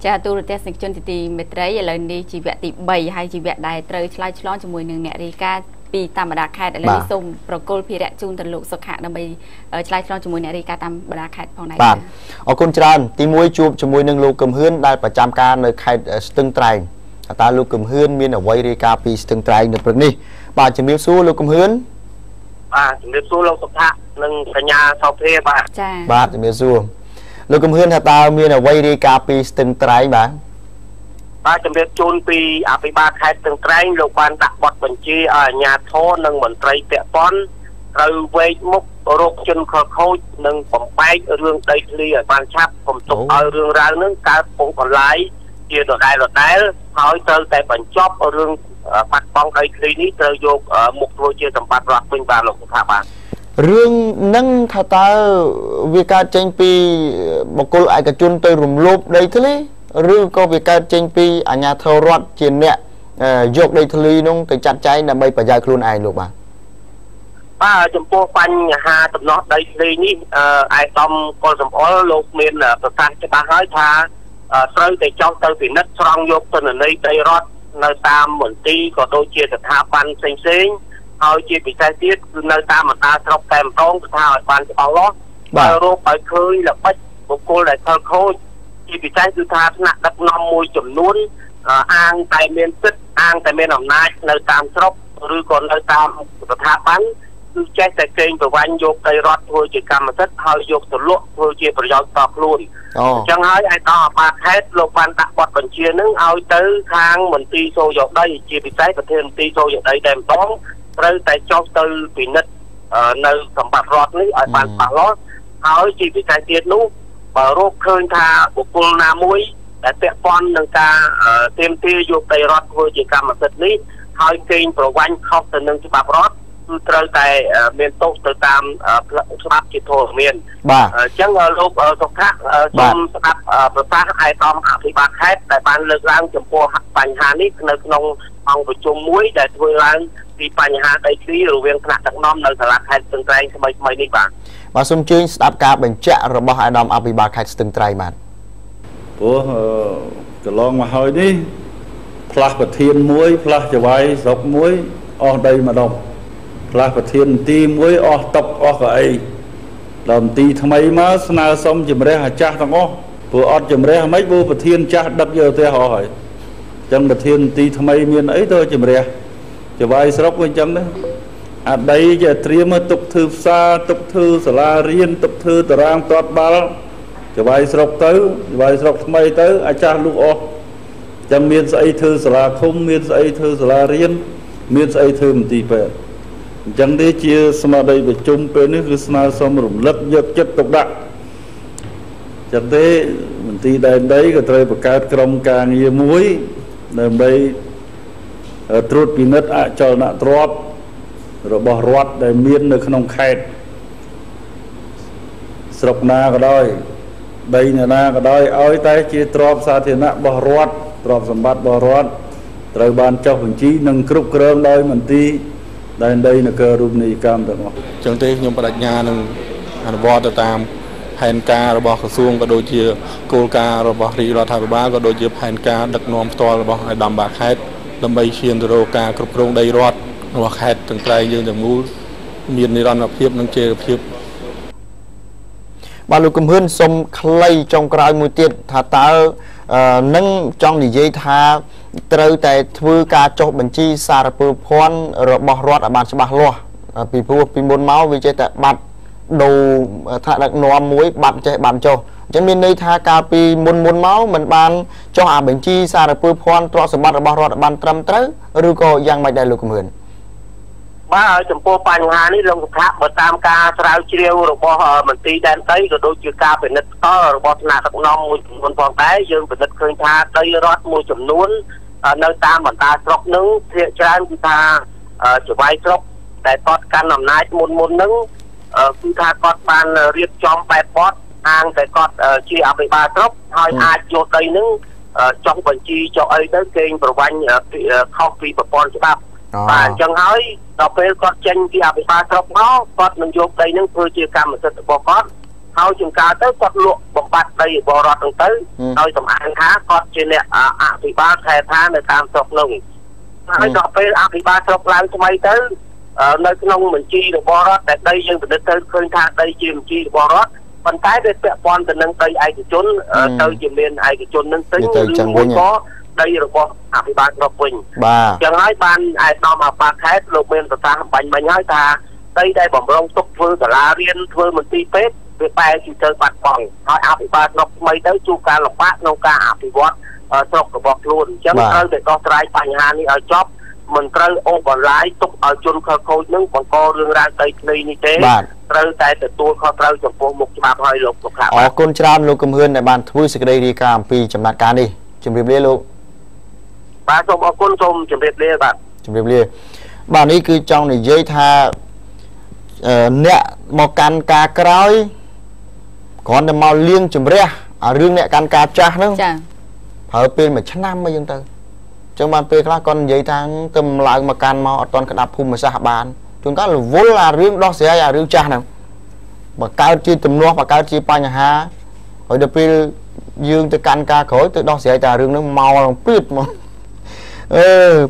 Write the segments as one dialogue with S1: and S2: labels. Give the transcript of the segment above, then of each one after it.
S1: ចាទូរទស្សនិកជនទីមេត្រីឥឡូវនេះជាវគ្គទី3ហើយជាវគ្គដែលត្រូវឆ្លើយឆ្លងជាមួយនឹងអ្នករាយការណ៍ពីតាមបណ្ដាខេត្តឥឡូវនេះសូមប្រគល់ភារៈជូនទៅលោកសុខៈដើម្បីឆ្លើយឆ្លងជាមួយអ្នករាយការណ៍តាមបណ្ដាខេត្តផងដែរ
S2: បាទអរគុណច្រើនទី1ជួបជាមួយនឹងលោកកឹមហឿនដែលប្រចាំការនៅខេត្តស្ទឹងត្រែងតើលោកកឹមហឿនមានអ្វីរាយការណ៍ពីស្ទឹងត្រែងនៅព្រឹកនេះបាទជំរាបសួរលោកកឹមហឿន
S3: បាទជំរាបសួរលោកសុខៈនិងកញ្ញាសោភាបាទ
S1: ចា៎
S2: បាទជំរាបសួរលោកកឹមហឿនថាតើមានអ្វីរាយការណ៍ពីស្ទឹងត្រែងបាទ
S3: បាទជំរាបជូនពីអភិបាលខេត្តស្ទឹងត្រែងលោកបានដាក់បទបញ្ជាឲ្យអាជ្ញាធរនិងមន្ត្រីពាក់ព័ន្ធត្រូវវែកមុខរកជនខិលខូចនិងបំបែករឿងដីធ្លីឲ្យបានឆាប់កុំទុកឲ្យរឿងរ៉ាវនឹងកើតពុះបន្លាយជាដដែលដដែលហើយត្រូវតែបញ្ចប់រឿងបាត់បង់ដីធ្លីនេះត្រូវយកមុខធ្វើជាសម្បត្តិរដ្ឋវិញបាទលោកសុខាបាទ
S2: រឿងនឹងថាតើវាកើតចេញពីបុគ្គលឯកជនទៅរំលោភដីធ្លីឬក៏វាកើតចេញពីអាជ្ញាធររដ្ឋជាអ្នកយកដីធ្លីនោះទៅចាត់ចែងដើម្បីប្រយោជន៍ខ្លួនឯងលោកបាទ
S3: បាទចំពោះបញ្ហាដំណោះដីធ្លីនេះឯកឧត្តមកុលសំអល់លោកមានប្រសាសន៍ច្បាស់ហើយថាត្រូវតែចង់ទៅពិនិត្យស្រង់យកទិន្នន័យដីរដ្ឋនៅតាមមន្ទីរក៏ដូចជាស្ថាប័នផ្សេងផ្សេងហើយជាពិសេសទៀតគឺនៅតាមបណ្ដាស្រុកតែម្ដងគឺថាឲ្យបានច្បាស់លាស់បើរកឲ្យឃើញល្បិចបុគ្គលដែលខិលខូចជាពិសេសគឺថាថ្នាក់ដឹកនាំមួយចំនួនអាងតែមានសិទ្ធិអាងតែមានអំណាចនៅតាមស្រុកឬក៏នៅតាមស្ថាប័នគឺចេះតែកេងប្រវ័ញ្ចយកដីរដ្ឋធ្វើជាកម្មសិទ្ធិហើយយកទៅលក់ធ្វើជាប្រយោជន៍តខ្លួនអញ្ចឹងហើយឯកឧត្តមអបាលខេត្តលោកបានដាក់បទបញ្ជានឹងឲ្យទៅខាងមន្ទីរសូយោដីជាពិសេសប្រធានមន្ទីរសូយោដីតែម្ដងត្រូវតែចុះទៅពិនិត្យនៅសម្បត្តិរដ្ឋនេះឲ្យបានច្បាស់លាស់ហើយជាពិសេសទៀតនោះបើរកឃើញថាបុគ្គលណាមួយដែលពាក់ព័ន្ធនឹងការទាមទារយកដីរដ្ឋធ្វើជាកម្មសិទ្ធិនេះហើយកេងប្រវ័ញ្ចខុសទៅនឹងច្បាប់រដ្ឋគឺត្រូវតែមានទោសទៅតាមច្បាប់ជាធរមានអញ្ចឹងលោកសុខៈសូមស្ដាប់ប្រសាសន៍ឯកឧត្តមអភិបាលខេត្តដែលបានលើកឡើងចំពោះបញ្ហានេះនៅក្នុងអង្គប្រជុំមួយដែលធ្វើឡើងពីបញ្ហាដីធ្លីរវាងថ្នាក់ដឹកនាំនៅសាលាខេត្តស្ទឹងត្រែងថ្មីថ្មីនេះបាទ
S2: បាទសូមអញ្ជើញស្ដាប់ការបញ្ជាក់របស់ឯកឧត្តមអភិបាលខេត្តស្ទឹងត្រែងបាទ
S4: ព្រោះកន្លងមកហើយនេះផ្លាស់ប្រធានមួយផ្លាស់ចវាយស្រុកមួយអស់ដីម្ដងផ្លាស់ប្រធានមន្ទីរមួយអស់តុកអស់កៅអីដល់មន្ទីរថ្មីមកស្នើសុំជំរះអាចាស់ទាំងអស់ព្រោះអត់ជំរះមិនព្រោះប្រធានចាស់ដឹកយកផ្ទះអស់ហើយអញ្ចឹងប្រធានមន្ទីរថ្មីមានអីទៅជំរះចវាយស្រុកវិញអញ្ចឹងដែរអាដីជាត្រៀមទុកធ្វើផ្សារទុកធ្វើសាលារៀនទុកធ្វើតារាងទាត់បាល់ចវាយស្រុកទៅចវាយស្រុកថ្មីទៅអាចាស់លុះអស់ចឹងមានស្អីធ្វើសាលាឃុំមានស្អីធ្វើសាលារៀនមានស្អីធ្វើមន្ទីរពេទ្យអញ្ចឹងនេះជាស្មារតីប្រជុំពេលនេះគឺស្នើសុំរំលឹកយកចិត្តទុកដាក់ចឹងទេមន្ទីរដែនដីក៏ត្រូវបង្កើតក្រុមការងារមួយដើម្បីត្រួតពិនិត្យអចលនទ្រព្យរបស់រដ្ឋដែលមាននៅក្នុងខេត្តស្រុកណាក៏ដោយដីនរណាក៏ដោយឲ្យតែជាទ្រព្យសាធារណៈរបស់រដ្ឋទ្រព្យសម្បត្តិរបស់រដ្ឋត្រូវបានចុះបញ្ជីនិងគ្រប់គ្រងដោយមន្ទីរដែនដីនគររូបនីយកម្មទាំងអស់
S5: អញ្ចឹងទេខ្ញុំបដិញ្ញានឹងអនុវត្តទៅតាមផែនការរបស់ក្រសួងក៏ដូចជាគោលការណ៍របស់រាជរដ្ឋាភិបាលក៏ដូចជាផែនការដឹកនាំផ្ទាល់របស់ឯកឧត្តមបាខេត្តដើម្បីឈានទៅរកការគ្រប់គ្រងដីរដ្ឋរបស់ខេត្តទាំងត្រែងយើងទាំងមូលមាននិរន្តរភាពនិងចីរភាព
S2: បាទលោកកឹមហឿនសូមខ្លីចុងក្រោយមួយទៀតថាតើនឹងចង់និយាយថាត្រូវតែធ្វើការចុះបញ្ជីសារពើភ័ណ្ឌរបស់រដ្ឋឲ្យបានច្បាស់លាស់ពីព្រោះពីមុនមកវាចេះតែបាត់ដូរថ្នាក់ដឹកនាំមួយបាត់ចេះបាត់ចុះអញ្ចឹងមានន័យថាកាលពីមុនមកមិនបានចុះអាបញ្ជីសារពើភ័ណ្ឌទ្រព្យសម្បត្តិរបស់រដ្ឋបានត្រឹមត្រូវឬក៏យ៉ាងម៉េចដែរលោកកឹមហឿន
S3: បាទចំពោះបញ្ហានេះលោកសុខៈបើតាមការស្រាវជ្រាវរបស់មន្ទីរដែនដីក៏ដូចជាការពិនិត្យផ្ទាល់របស់ថ្នាក់ដឹកនាំមួយចំនួនផងដែរយើងពិនិត្យឃើញថាដីរដ្ឋមួយចំនួននៅតាមបណ្ដាស្រុកនឹងភាគច្រើនគឺថាចវាយស្រុកដែលគាត់កាន់អំណាចមុននឹងគឺថាគាត់បានរៀបចំបែបបទអាងតែគាត់ជាអភិបាលស្រុកហើយអាចយកដីនឹងចុះបញ្ជីចុះអីទៅកេងប្រវ័ញ្ចខុសពីប្រព័ន្ធច្បាប់បាទអញ្ចឹងហើយដល់ពេលគាត់ចេញពីអភិបាលស្រុកមកគាត់នឹងយកដីនឹងធ្វើជាកម្មសិទ្ធិរបស់គាត់ ហើយជួនកាលទៅគាត់លក់បំបត្តិដីរបស់រដ្ឋហ្នឹងទៅដោយសំអាងថាគាត់ជាអ្នកអភិបាលខេត្តថានៅតាមស្រុកនោះហើយដល់ពេលអភិបាលស្រុកឡើងថ្មីទៅនៅក្នុងបញ្ជីរបស់រដ្ឋដែលដីយើងពិនិត្យទៅឃើញថាដីជាបញ្ជីរបស់រដ្ឋប៉ុន្តែវាពាក់ព័ន្ធទៅនឹងដីឯកជនទៅជាមានឯកជននឹងទិញឬមួយក៏ដីរបស់អភិបាលស្រុកវិញ
S2: បាទ
S3: ចឹងហើយបានឯកឧត្តមអភិបាលខេត្តលោកមានប្រសាសន៍បាញ់មិញហើយថាដីដែលបំរុងទុកធ្វើសាលារៀនធ្វើមន្ទីរពេទ្យវាបែរជាទៅបាត់បង់ហើយអភិបាលស្រុកថ្មីទៅជួបការលំបាកក្នុងការអភិវឌ្ឍស្រុករបស់ខ្លួនអញ្ចឹងត្រូវតែដោះស្រាយបញ្ហានេះឲ្យចប់មិនត្រូវអូសបន្លាយទុកឲ្យជនខិលខូចនឹងបង្ករឿងរ៉ាវដីធ្លីនេះទេត្រូវតែទទួលខុសត្រូវចំពោះមុខច្បាប់ហើយលោកសុខៈ
S2: អរគុណច្រើនលោកកំហឿនដែលបានធ្វើសេចក្តីរាយការណ៍អំពីចំណាត់ការនេះជម្រាបលាលោក
S3: បាទសូមអរគុណសូមជម្រាបលាបាទ
S2: ជម្រាបលាបាទនេះគឺចង់និយាយថាអ្នកមកកាន់ការក្រោយគ្រាន់តែមកលៀងជំរះអារឿងអ្នកកាន់ការចាស់ហ្នឹង
S1: ចា
S2: ប្រើពេលមួយឆ្នាំអីចឹងទៅចឹងបានពេលខ្លះគាត់និយាយថាទៅឡើងមកកាន់មកអត់ទាន់ក្តាប់ភូមិសាស្ត្របានជួនកាលរវល់អារឿងដោះស្រាយអារឿងចាស់ហ្នឹងបង្កើតជាទំនាស់បង្កើតជាបញ្ហាហើយដល់ពេលយើងទៅកាន់ការក្រោយទៅដោះស្រាយតែរឿងហ្នឹងមកឡើងព្រៀបមក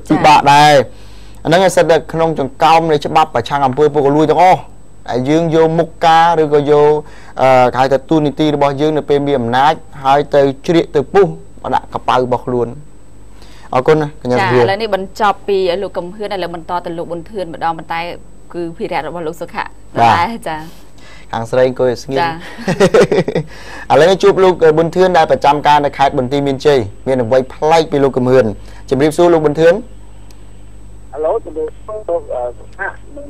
S2: ពិបាកដែរអាហ្នឹងឯសិតតែក្នុងចង្កោមនៃច្បាប់ប្រឆាំងអំពើពុករលួយទាំងអស់ហើយយើងយកមុខការឬក៏យកគេហៅថាទូនីតិរបស់យើងនៅពេលមានអំណាចហើយទៅជ្រៀកទៅពុះដាក់កប៉ៅរបស់ខ្លួនអរគុណណាកញ្ញា
S1: ចាឥឡូវនេះបញ្ចប់ពីលោកកំហឿនឥឡូវបន្តទៅលោកប៊ុនធឿនម្ដងប៉ុន្តែគឺភារៈរបស់លោកសុខៈដែរចា
S2: ខាងស្រីអង្គុយស្ងៀមឥឡូវនេះជួបលោកប៊ុនធឿនដែលប្រចាំការនៅខេត្តបន្ទាយមានជ័យមានអ្វីប្លែកពីលោកកំហឿនជម្រាបសួរលោកប៊ុនធឿន
S6: ហៅឡូជម្រាបសួរលោកសុខៈនិង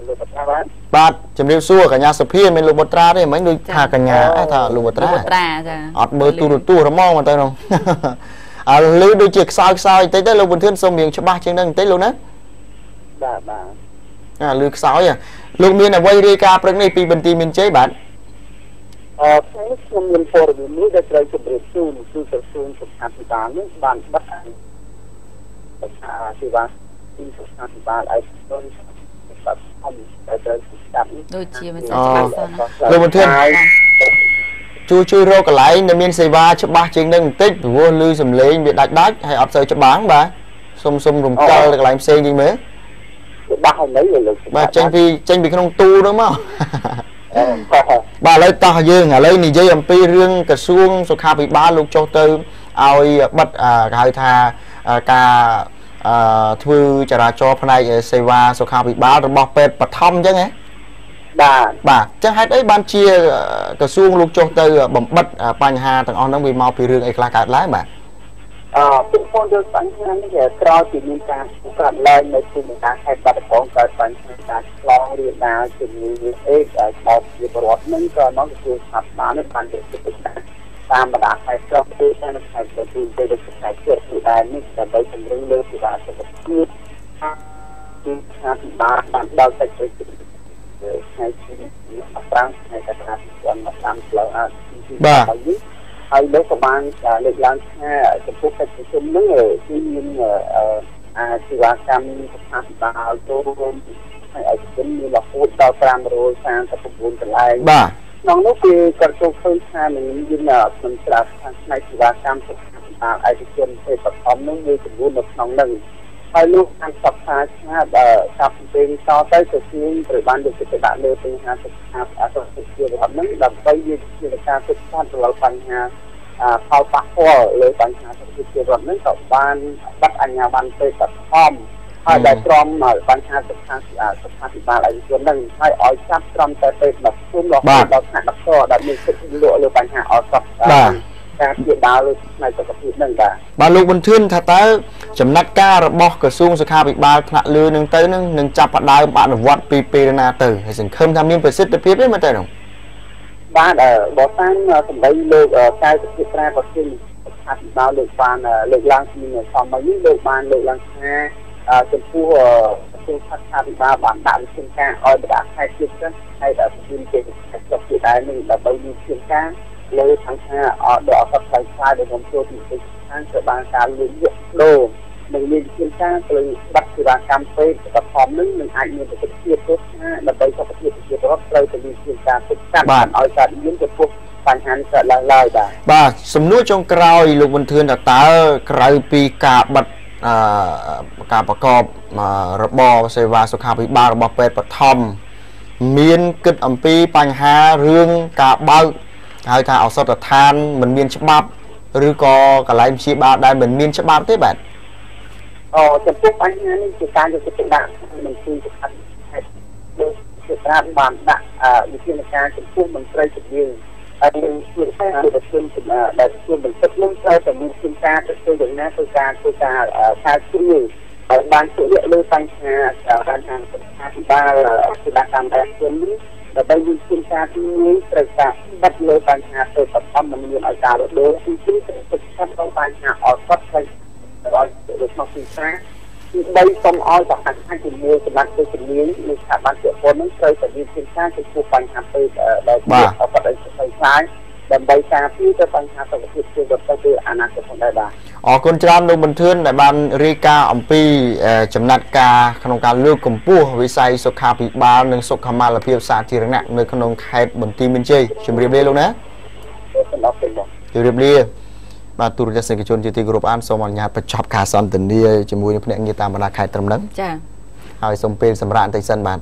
S6: លោកបត្រាបាទ
S2: បាទជម្រាបសួរកញ្ញាសុភាមិនលោកបុត្រាទេមិញដូចថាកញ្ញាថាលោកបុត្រា
S1: ចា
S2: អត់មើលទូរទស្សន៍ហ្មងទៅនោះអើលឺដូចជាខ្សោយខ្សោយបន្តិចទៅលោកប៊ុនធឿនសូមរៀងច្បាស់ជាងនឹងបន្តិចលោកណា
S6: បាទបាទ
S2: អាលឺខ្សោយលោកមានអ្វីរាយការណ៍ព្រឹកនេះពីបន្ទាយមានជ័យបាទ
S6: ខ្ញុំមានព័ត៌មានមួយដែលត្រូវជម្រាបជូនគឺក្រសួងសុខាភិបាលនេះបានបិទសេវាពីសុខាភិបាលឯកជនបាទអមតែត្រូវស្ដាប់
S1: ដូចជាមិនច្បាស់សោះ
S2: ណាលោកប៊ុនធឿនជួយរកកន្លែងដែលមានសេវាច្បាស់ជាងនឹងបន្តិចព្រោះឮសំឡេងវាដាច់ដាច់ហើយអត់សូវច្បាស់បាទសុំរំកិលទៅកន្លែងផ្សេងជាងមើល
S6: ច្បាស់ហើយនៅលោក
S2: បាទចេញពីក្នុងទូនោះមកបាទឥឡូវតោះយើងឥឡូវនិយាយអំពីរឿងក្រសួងសុខាភិបាលលោកចុះទៅឲ្យបិទគេហៅថាការធ្វើចរាចរណ៍ផ្នែកសេវាសុខាភិបាលរបស់ពេទ្យបឋមអញ្ចឹងហ៎
S6: បាទ
S2: បាទអញ្ចឹងហេតុអីបានជាក្រសួងលោកចុះទៅបំបិទបញ្ហាទាំងអស់ហ្នឹងវាមកពីរឿងអីខ្លះកើតឡើងបាទ
S6: ពាក់ព័ន្ធនឹងបញ្ហានេះក្រោយពីមានការកើតឡើងនៅភូមិការខេត្តបាត់ដំបងកើតបញ្ហាការឆ្លងរាលដាលជំងឺអេដដល់ប្រជាពលរដ្ឋនឹងក៏មកក្រសួងសុខាភិបាលនេះបានយកចិត្តទុកដាក់តាមបណ្ដាខេត្តស្រុកគឺតាមខេត្តទៅទៅខេត្តជាតិគឺដែរនេះដើម្បីជំរុញលើសេវាសុខភាពគឺថាពិបាកបានដល់តិចទៅថ្ងៃទី15ថ្ងៃកក្កដា2015ផ្លូវអា
S2: បាទ
S6: ហើយលោកក៏បានលើកឡើងថាចំពោះកិច្ចប្រជុំហ្នឹងគឺមានអាសេវាកម្មសុខាភិបាលចូលរួមហើយឯកជនមានរហូតដល់539កន្លែង
S2: បាទ
S6: ក្នុងនោះគឺគាត់ចូលឃើញថានឹងមានក្នុងស្រាខាងផ្នែកសេវាកម្មសុខាភិបាលឯកជនពេទ្យបឋមនោះមានចំនួននៅក្នុងនោះហើយលោកបានផ្សព្វផ្សាយថាបើចាប់ពីពេលនេះតទៅក្រសួងត្រូវបានយកចិត្តទុកដាក់លើបញ្ហាសុខភាពរបស់នឹងដើម្បីយកជាការទប់ស្កាត់រាល់បញ្ហាផលប៉ះពាល់លើបញ្ហាសុខភាពរដ្ឋនឹងក៏បានបិទអាជ្ញាប័ណ្ណពេទ្យបឋមហើយដែលក្រមបញ្ហាសុខាភិបាលឯកជននឹងហើយឲ្យចាប់ត្រឹមតែពេទ្យមធ្យមរហូតដល់ថ្នាក់ដុកទ័រដែលមានសិទ្ធិលក់លើបញ្ហាឱសថការព្យាបាលលើផ្នែកសុខភាពនឹងបាទ
S2: បាទលោកប៊ុនធឿនថាតើចំណាត់ការរបស់ក្រសួងសុខាភិបាលថ្នាក់លើនឹងទៅនឹងចាប់ផ្ដើមអនុវត្តពីពេលណាទៅហើយសង្ឃឹមថាមានប្រសិទ្ធភាពទេមើលទៅនោះ
S6: បាទបើតាមសម្ដីលោកកៅសុភិត្រាប្រធានសុខាភិបាលលោកបានលើកឡើងពីសម័យនេះលោកបានលើកឡើងថាចំពោះក្រសួងសុខាភិបាលបានដាក់វិធានការឲ្យបណ្ដាខេត្តជាតិទៅហើយដល់ប្រធានគេខេត្តស្រុកជាដែរនឹងដើម្បីមានវិធានការលើខាងថាអត់ដល់អត់ផ្សាយដែលខ្ញុំចូលពីខាងទៅបានការលួចលក់ដូរនិងមានវិធានការទៅបិទ សេវាកម្មពេទ្យបឋមនឹងនឹងអាចមានប្រសិទ្ធភាពព្រោះថាដើម្បីសុខភាពប្រជាពលរដ្ឋត្រូវតែមានការទប់ស្កាត់ឲ្យកើតមានចំពោះបញ្ហានេះកើតឡើងឡើយបាទ
S2: បាទសំណួរចុងក្រោយលោកវុនធឿនតើក្រៅពីការបិទការប្រកបរបរសេវាសុខាភិបាលរបស់ពេទ្យបឋមមានគិតអំពីបញ្ហារឿងការបើកហៅថាឱសថដ្ឋានមិនមានច្បាប់ឬក៏កន្លែងព្យាបាលដែលមិនមានច្បាប់ទេបាទ
S6: អូចំពោះបញ្ហានេះជាការយកចិត្តទុកដាក់មន្ត្រីសុខាភិបាលដូចជាប្រាប់បានដាក់វិធានការចំពោះមន្ត្រីជំនាញហើយនឹងជាការប្រជុំដែលជាបន្ទុកនឹងត្រូវតែមានជាការធ្វើយ៉ាងណាធ្វើការធ្វើការការជ្រាវហើយបានជួយលើបញ្ហាបញ្ហាសុខាភិបាលសេវាកម្មដែលខ្លួននេះដើម្បីមានជាការទី1ត្រូវការបិទលើបញ្ហាទៅបឋមមិនមានឲ្យការរដូវទី2ត្រូវទប់ស្កាត់ដល់បញ្ហាអត់គាត់ត្រូវឲ្យនៅក្នុងទីផ្សារទី3សូមឲ្យសហការជាមួយសម្រាប់ជំនាញនៃស្ថាប័នពាក់ព័ន្ធនឹងត្រូវតែមានជាការចំពោះបញ្ហាពេទ្យដែលគាត់ឲ្យស្វែងស្រាយដើម្បីការពារទៅបញ្ហាសុខភាពជាទៅទៅអនាគតផងដែរបាទ
S2: អរគុណច្រើនលោកប៊ុនធឿនដែលបានរាយការណ៍អំពីចំណាត់ការក្នុងការលើកកម្ពស់វិស័យសុខាភិបាលនិងសុខុមាលភាពសាធារណៈនៅក្នុងខេត្តបន្ទាយមានជ័យជម្រាបលាលោកណាជម្រាបលាបាទទូរទស្សនិកជនជាទីគោរពអានសូមអនុញ្ញាតបញ្ចប់ការសន្ទនាជាមួយនឹងភ្នាក់ងារតាមបណ្ដាខេត្តត្រឹមហ្នឹងចា៎ហើយសូមពេលសម្រាកបន្តិចសិនបាទ